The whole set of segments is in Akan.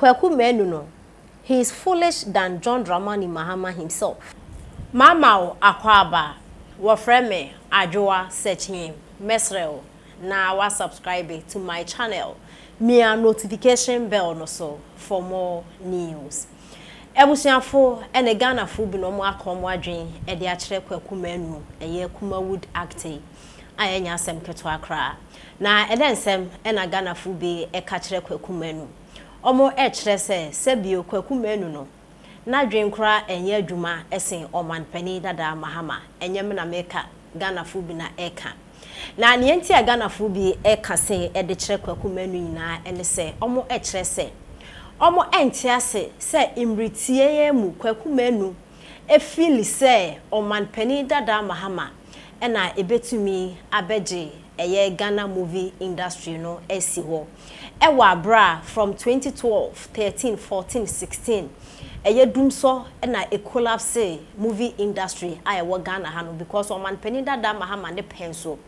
Kwaku Manu no, he is foolish than John Dramani Mahama himself. Mama wo akwaaba, wɔfrɛ me Adwoa Sekyim, mɛsrɛ wo na wa subscribe to my channel, mia notification bell no so for more news. Abusuafo ne Ghanafo bi na wɔn aka wɔn adwen de akyerɛ Kwaku Manu, ɛyɛ Kumawood actor yi a ɛnyɛ asɛm ketewa koraa. Na ɛdɛ nsɛm na Ghanafo bi ka kyerɛ Kwaku Manu? Wɔn kyerɛ sɛ sɛbio Kwaku Manu no n'adwen koraa ɛnyɛ adwuma sen ɔmanpanin dada Mahama. Ɛnyɛ me na meka, Ghanafo bi na ɛka. Na nea nti a Ghanafo bi ka sei de kyerɛ Kwaku Manu nyinaa ne sɛ wɔn kyerɛ sɛ wɔn nte ase sɛ mmere tiaa mu Kwaku Manu feeli sɛ ɔmanpanin dada Mahama na ebetumi abɛgye ɛyɛ Ghana movie industry no asi hɔ ɛwɔ abere a from 2012, 13, 14, 16 ɛyɛ dumsɔ na ecollapse movie industry a ɛwɔ Ghana ha no, because ɔmanpanin dada Mahama ne pɛn so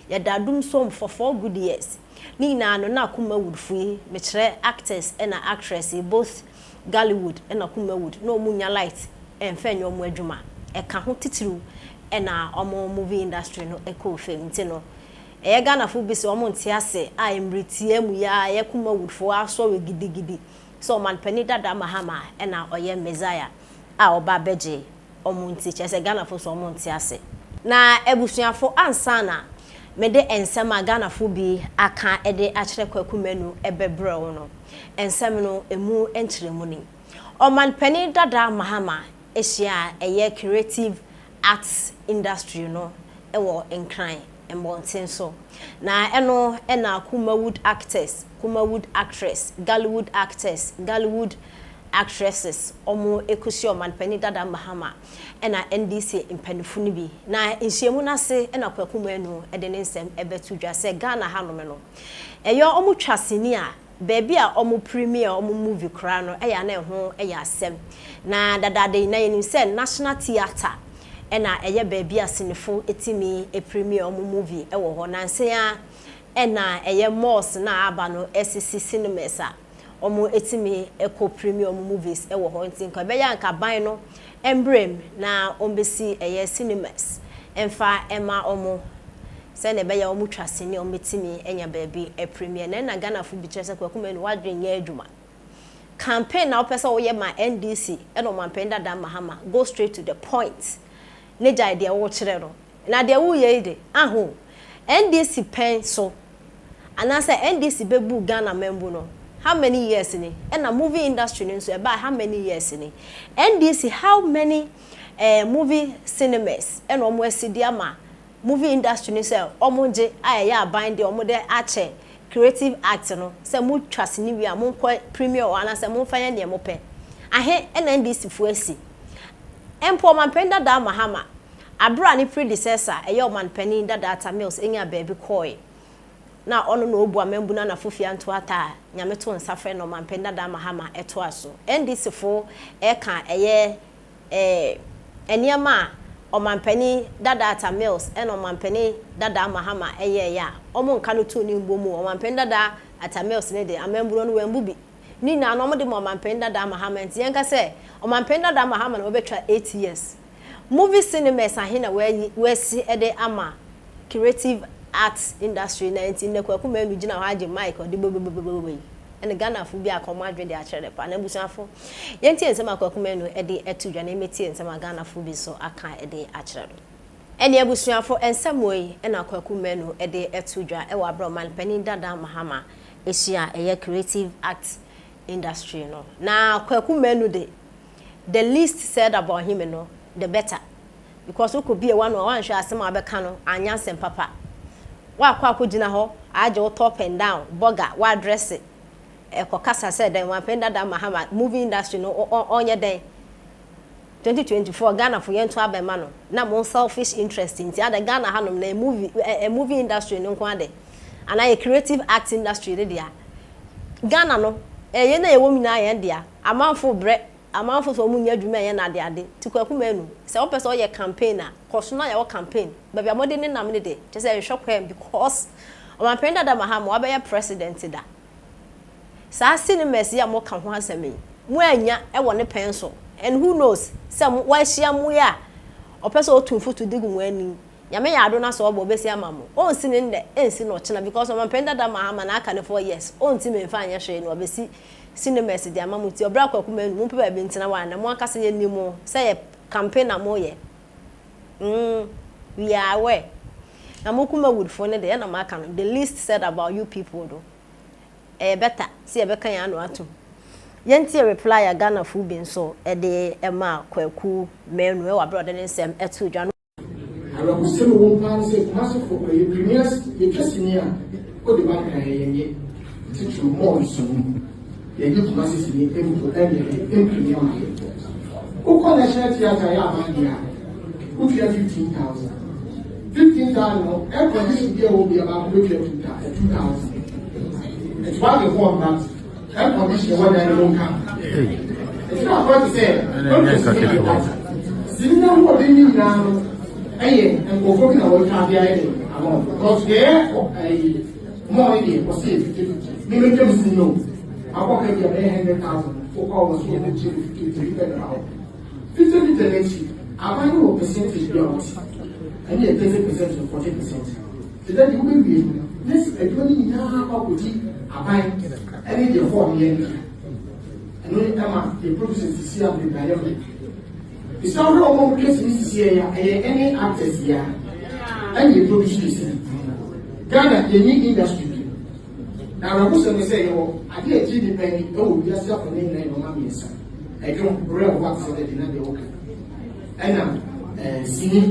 yɛda dumsɔ mu for 4 good years. Ne nyinaa no na Kumawood yi, mekyerɛ actors ɛna actress, both Gollywood ɛna Kumawood, na wɔn nya light ɛnfɛ nyɛ wɔn adwuma. Ɛka ho titiriw ɛna wɔn movie industry no ɛkɔɔ fam. Nti no ɛyɛ Ghanafo bi sɛ wɔn nte ase a mmeretia mu yɛ a ɛyɛ Kumawoodfoɔ asɔre gidigidi sɛ ɔmanpanin dada Mahama ɛna ɔyɛ Messiah a ɔba abɛgye wɔn. Nti kyerɛ sɛ Ghanafo sɛ wɔn nte ase. Na abusuafo, ansa na mede nsɛm a Ghanafo bi aka de akyerɛ Kwaku Manu ɛbɛbrɛ wo no, nsɛm no emu nkyerɛmu ni. Ɔmanpanin dada Mahama ahyia a ɛyɛ creative arts industry no ɛwɔ Nkran mmɔnten so, na ɛno ɛna Kumawood actors, Kumawood actress, Gollywood actors, Gollywood actresses wɔn ekosi ɔmanpanin dada Mahama ɛna NDC mpanimfo no bi. Na nhyiamu n'ase ɛna Kwaku Manu ɛde ne nsɛm ɛbɛto dwa sɛ Ghana hanom no, ɛyɛ wɔn twa sini a, beebi a wɔn premiere wɔn movie koraa no ɛyɛ ana ɛho ɛyɛ asɛm. Na dadaada yi na yɛnim sɛ National Theatre ɛna ɛyɛ beebi a sinifo etimi premiere wɔn movie ɛwɔ hɔ. Nansia ɛna ɛyɛ malls na aba no ɛsisi cinemas a wɔn etimi ɛkɔ premiere wɔn movies ɛwɔ hɔ. Nti nka ɛbɛyɛ anka ban no mbrem na wɔn bɛsi ɛyɛ cinemas ɛmfa ɛma wɔn sɛnea ɛbɛyɛ wɔn twa sini, wɔn bɛtumi anya baabi premiere. Na ɛna Ghanafo bi kyerɛ sɛ Kwaku Manu wadwene nyɛ adwuma. Campaign na wopɛ sɛ woyɛ ma NDC ɛna ɔmanpanin dada Mahama, go straight to the point ne gyae deɛ wɔrekyerɛ no. Na deɛ woyɛ yi de aho NDC pɛn so anaasɛ NDC bɛbu Ghana mambu no, how many years ni? Ɛna movie industry no nso ɛbaa how many years ni? NDC how many movie cinemas ɛna wɔn asi de ama movie industry no sɛ wɔn gye a ɛyɛ aban deɛ wɔn de akyɛ creative art no sɛ mo twa sini wie a, mo nkɔ premiere wɔ anaasɛ mo nfa yɛ nea mo pɛ? Ahe ɛna NDC fo asi? Mpo ɔmanpanin dada Mahama abere a ne predecessor, ɛyɛ ɔmanpanin dada Atta Mills, enya baabi kɔɔe na ɔno na obu amambu na n'afofia nto ata a Nyame to nsa frɛ na ɔmanpanin dada Mahama ɛtoa so. NDC fo ɛka ɛyɛ nneɛma a ɔmanpanin dada Atta Mills ɛna ɔmanpanin dada Mahama ɛyɛɛyɛ a ɔmo nka no tu ne mbɔ mu. Ɔmanpanin dada Atta Mills ne de amambu no wɔambu bi ne nyinaa no, ɔmo de ma ɔmanpanin dada Mahama. Nti yɛn ka sɛ ɔmanpanin dada Mahama na wɔbɛtwa 8 years, movie cinemas ahe na wɔayi wɔasi ɛde ama creative arts industry? Na nti nnɛ Kwaku Manu gyina hɔ agye mic ɔde bobobobobbo yi ɛne Ghanafo bi aka ɔmo adwene de akyerɛ ne pa. Na abusuafo, yɛntie nsɛm a Kwaku Manu ɛde ɛto dwa na yɛmɛtie nsɛm a Ghanafo bi nso aka ɛde akyerɛ no. Ɛne abusuafo, nsɛm wɔ yi ɛna Kwaku Manu ɛde ɛto dwa ɛwɔ aberɛ ɔmanpanin dada Mahama ahyia ɛyɛ creative arts industry no. Na Kwaku Manu de, the least said about him no, the better, because wokɔ bie wa no a wanhwɛ asɛm a wabɛka no anya nsɛm papa. Wakɔ akɔgyina hɔ agye wo top and down burger wadress ɛkɔ kasa sɛ dɛn wampɛn dada Mahama movie industry no ɔnyɛ dɛn 2024 Ghana fo yɛn to abɛma no na mo selfish interest. Nti ada Ghana hanom na movie industry no nko ade anaa yɛ creative art industry ne dea. Ghana no ɛyɛ na yɛwɔ mu nyinaa yɛn dea. Amanfo brɛ, amanfo sɛ ɔmo nyɛ adwuma ɛyɛ n'ade ade. Ti Kwaku Manu, sɛ wopɛ sɛ ɔyɛ campaign a, kɔ so na yɛwɔ campaign baabi a mɔde ne nam ne de kyɛ sɛ ɛhwɛ kwan, because ɔmanpanin dada Mahama wabɛyɛ president da. Saa cinemas yi a moka ho asɛm yi, moannya wɔ ne pɛn so and who knows sɛ mo wahyia mo yi a ɔpɛ sɛ ɔtu mfutu de gu mo ani. Nyame yɛ adom na sɛ ɔba ɔbɛsi ama mo. Ɔnsi no ndɛ, ɛnsi no ɔkyena because Ɔmanpanin dada Mahama na aka ne 4 years, ɔntimi mfa nyɛ hwee na wabɛsi cinemas de ama mo nti ɔbra Kwaku Manu mompɛ baabi ntena hɔ ana mo ankasa yɛnim mo sɛ yɛ campaign na moyɛ. We are aware. Na mo Kumawoodfoɔ no deɛ ɛna maka no, the least said about you people no, ɛyɛ better sɛ yɛbɛka yɛn ano atom. Yɛntie reply a Ghanafoɔ bi nso de ma Kwaku Manu ɛwɔ abere a ɔde ne nsɛm ɛto dwa no. Awerɛhosɛm a ɛwɔ mu paa ne sɛ Kumasefo ɛyɛ premiers yɛtwa sini a wode ba Nkran yɛnyɛ titiriw mall so no yɛgye Kumase sini mpo ɛnyɛ mpremia ma yɛ. Wokɔ National Theatre yɛ aban deɛ a wotua 15,000 15,000 no, air condition bi a ɛwɔ bia baako bɛtua 2,000. Nti wagye hall but air condition ɛwɔ dan no mu nka. Nti na akɔyɛ te sɛ sini na ahoɔden ne nyinaa no ɛyɛ nkurɔfoɔ bi na wɔretwa adeɛ ayɛ de ama wɔn because deɛ ɛyɛ ɛyi mɔɔ ne deɛ ɔsi yɛ 50-50. Ne bɛ twɛm sini no akɔ ka bi a bɛyɛ 100,000 wokɔ wɔn so wɔn gye 50-50 bi bɛ na hɔ 50-50. N'akyi aban no wɔ percentage bi a wɔte ɛne yɛ 30% to 40%. Te dɛ deɛ wobɛwie no ne adwuma no nyinaa akɔ akɔgye aban ɛne deɛ hɔɔ no yɛ no ɛno ɛma yɛ producers sisi a bebree ayɛ mmerɛ bisa wohwɛ wɔn a wɔtwa sini sisi yɛ a ɛyɛ ɛne actors yɛ a ɛne yɛ produce yɛ sini. Ghana yɛnyi industry bi na awerɛhosɛm ne sɛ yɛwɔ adeɛ a ɛgye nipa ani ɛwɔ wiase afɔ ne nyinaa yɛ nɔɔma mmiɛnsa: ɛdwom berɛ a wɔwɔ ate sɛ dɛde na deɛ wɔka ɛna sini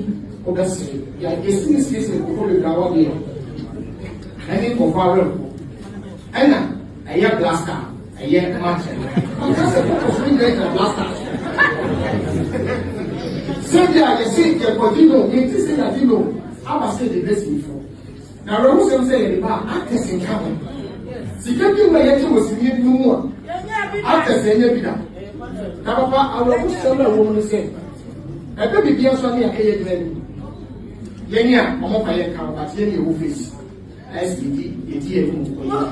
wobɛsere yɛ yɛsi ne siesie nkurɔfoɔ bebree a wɔdeɛ ɛne nkurɔfoɔ awerɛho ɛna ɛyɛ Black Star ɛyɛ match ɔka sɛ focus ne nyinaa gyina Black Star sɛbi a yɛsi yɛkɔgye no yɛnti sɛ yɛagye no aba sɛ yɛde bɛ sinifo na awerɛhosɛm sɛ yɛde ba a actors nka ho. Sika bi mu a yɛgye wɔ sini no mu a actors ɛnyɛ bi da. Na papa, awerɛhosɛm a ɛwɔ mu no sɛ ɛbɛ biribi nso ne yɛka yɛ gyina anim yɛn a ɔmo fa yɛn ka but yɛn yɛ wɔ face ɛsɛ yɛdi yɛdi yɛn mu kɔ yɛn.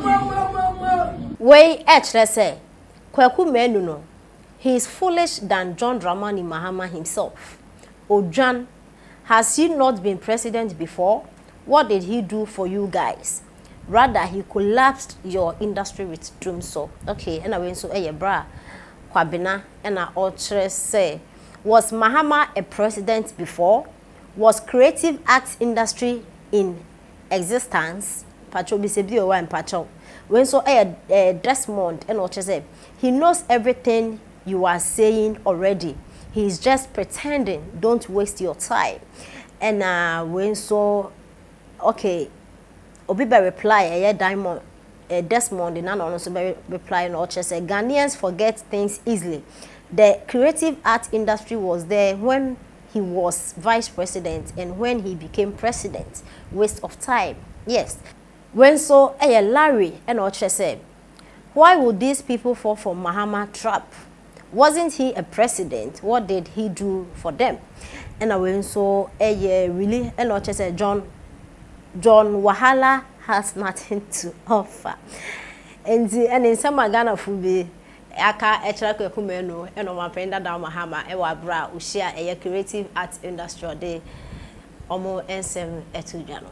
Wei ɛkyerɛ sɛ Kwaku Manu no, he is foolish than John Dramani Mahama himself. Odwan, has he not been president before? What did he do for you guys? Rather, he collapsed your industry with dumsor. Okay, ɛna wei nso ɛyɛ bra Kwabena ɛna ɔkyerɛ sɛ was Mahama a president before? Was creative arts industry in existence? Patro bi sɛ bi wɔ mpakyɛw. Wei nso ɛyɛ Desmond ɛna ɔkyerɛ sɛ he knows everything you are saying already. He is just pretending. Don't waste your time. Ɛna wei nso, okay, obi bɛ reply ɛyɛ Diamond Desmond na ɔno nso bɛ reply na ɔkyerɛ sɛ Ghanaians forget things easily. The creative art industry was there when he was vice president and when he became president. Waste of time. Yes. Wei nso ɛyɛ Larry ɛna ɔkyerɛ sɛ why would these people fall for Mahama trap? Wasn't he a president? What did he do for them? Ɛna wei nso ɛyɛ really ɛna ɔkyerɛ sɛ John Wahala has nothing to offer. Nti ɛne nsɛm a Ghanafo bi aka ɛkyerɛ Kwaku Manu ɛna ɔmanpanin dada Mahama ɛwɔ abere a ohyia ɛyɛ creative art industry ɔde ɔmo nsɛm ɛto dwa no.